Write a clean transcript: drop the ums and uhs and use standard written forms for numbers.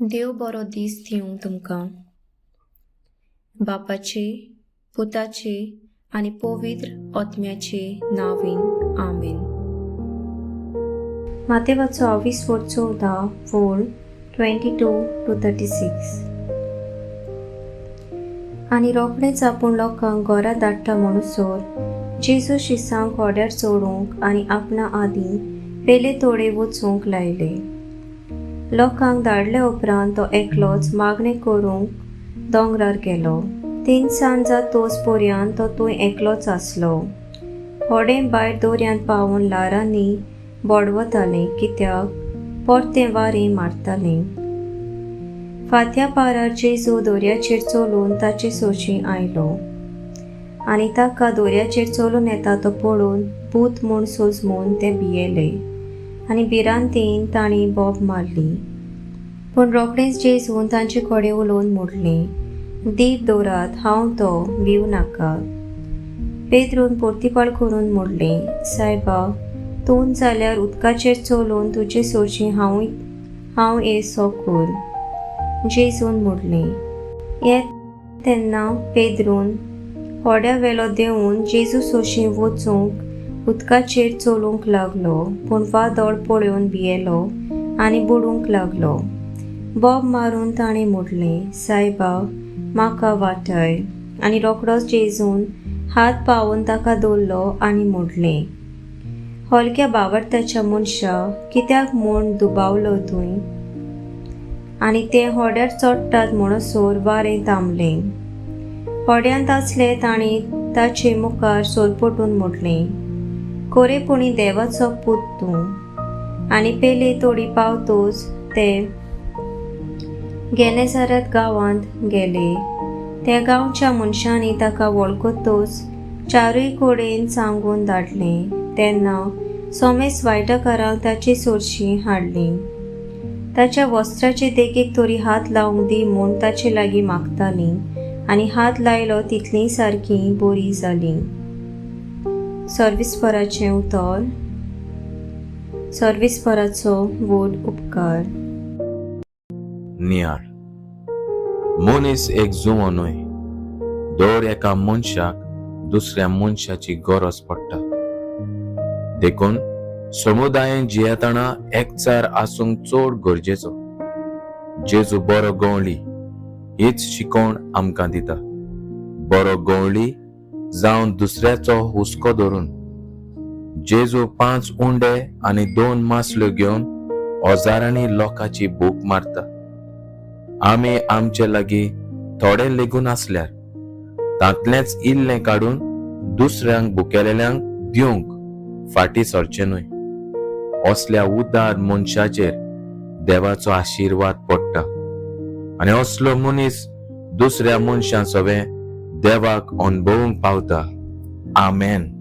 देव बरो दीस दिवं तुमकां. बापाचे, पुताचे आनी पवित्र आत्म्याचे नांवान, आमेन. मातेवाचो आवीस वर 14 वोळ 22 to 36. आनी रोखडेंच आपूण लोकांक घरा धाडटा म्हणसर जेजू शिसांक होड्यार चडूंक आनी आपणा आदीं पेले तोडे वचूंक लायले. लोकांक धाडले उपरांत तो एकलोच मागणें करूंक दोंगरार गेलो. तिनसांज जातोच पर्यंत तो थंय एकलोच आसलो. होडें भायर दर्यांत पावून ल्हारांनी बोडवतालें, कित्याक परतें वारें मारतालें. फांत्या पारार जेजू दर्याचेर चलून ताचे सरशीं आयलो आनी ताका दर्याचेर चलून येता तो पळोवन भूत म्हूण सोजमून ते भियेले आनी भिरांतेन तांणी बोब मारली. पूण रोखडेंच जेजून तांचे कडेन उलोवन म्हणलें, "धीर दवरात, हांव तो, भिवं नाकात." पेद्रून परतीपाळ करून म्हणलें, "सायबा, तूं जाल्यार उदकाचेर चलून तुजे सरशीं हांव येसो कर." जेजून म्हणलें, "ये." तेन्ना पेद्रून होड्या वेलो देंवून जेजू सरशीं वचूंक उदकाचेर चलूंक लागलो. पूण वादळ पळोवन भियेलो आनी बुडूंक लागलो. बोब मारून ताणें म्हणलें, "सायबा, म्हाका वाटाय." आनी रोखडोच जेजून हात पावोवन ताका धरलो आनी म्हणलें, "हलक्या भावार्थाच्या मनशा, कित्याक म्हूण दुबावलो तूं?" आनी ते होड्यार चडटात म्हणसर वारें थांबलें. होड्यांत आसले तांणी ताचे मुखार सोरपटून म्हणलें, "खरेपणी देवाचो पूत तूं." आनी पेले तोडी पावतोच ते गेनेसारत गांवांत गेले. त्या गांवच्या मनशांनी ताका वळखतच चारूय कडेन सांगून धाडलें. तेन्ना सोमेस वायटकारांक ताचे सरशीं हाडलीं. ताच्या वस्त्राचे देगेक तरी हात लावंक दी म्हूण ताचे लागीं मागतालीं आनी हात लायलो तितलीं सारकीं बरीं जालीं. सर्विस्पराचें उतर. सर्विस्पराचो व्हड उपकार. नियाळ. मनीस एक जुंवो न्हय. दर एका मनशाक दुसऱ्या मनशाची गरज पडटा. देखून समुदायेन जियेतना एकचार आसूंक चड गरजेचो. जेजू बरो गवळी हीच शिकवण आमकां दिता. बरो गवळी जावन दुसऱ्याचो हुस्को धरून जेजू पांच उंडे आनी दोन मासल्यो घेवन हजारांनी लोकांची भूक मारता. आमी आमचे लागीं थोडे लेगून आसल्यार तांतलेंच इल्लें काडून दुसऱ्यांक भुकेलेल्यांक दिवंक फाटीं सरचें न्हय. असल्या उदार मनशाचेर देवाचो आशिर्वाद पडटा आनी असलो मनीस दुसऱ्या मनशां सवें देवाक अणभवूंक पावता. आमेन.